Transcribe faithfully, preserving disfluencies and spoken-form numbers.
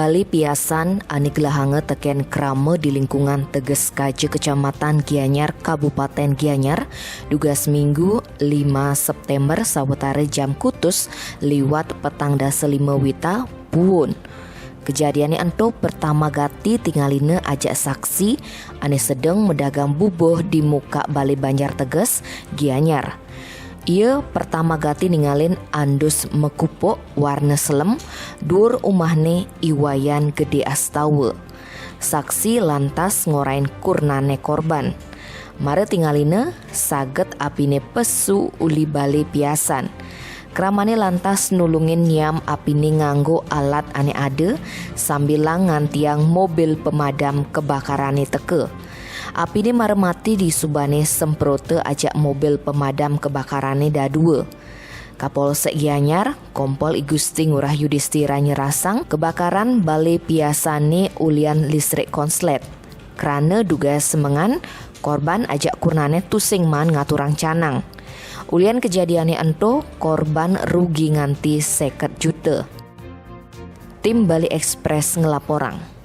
Bale piasan ane gelahanga teken krama di lingkungan Teges Kaja, Kecamatan Gianyar, Kabupaten Gianyar, dugas Minggu lima September sawetara jam kutus liwat petang dasa lima wita puun. Kejadiane ento pertama gati tingalina ajak saksi ane sedeng medagang bubuh di muka Bale Banjar Teges, Gianyar. Ia pertama gati ningalin andus makupuk warna selem duur umahne I Wayan Gede Astawa. Saksi lantas ngorain kurnane korban. Mara tingalina saget apine pesu uli bale piasan. Kramane lantas nulungin nyiam apine nganggo alat ane ada sambilang ngantiang mobil pemadam kebakarane teka. Apine mara mati disubane semprota ajak mobil pemadam kebakarane dadua. Kapolsek Gianyar, Kompol I Gusti Ngurah Yudistira nyerasang kebakaran bale piasane ulian listrik konslet. Krana dugas semengan, korban ajak kurnane tusing maan ngaturang canang. Ulian kejadiane ento, korban rugi nganti seket juta. Tim Bali Express ngelaporang.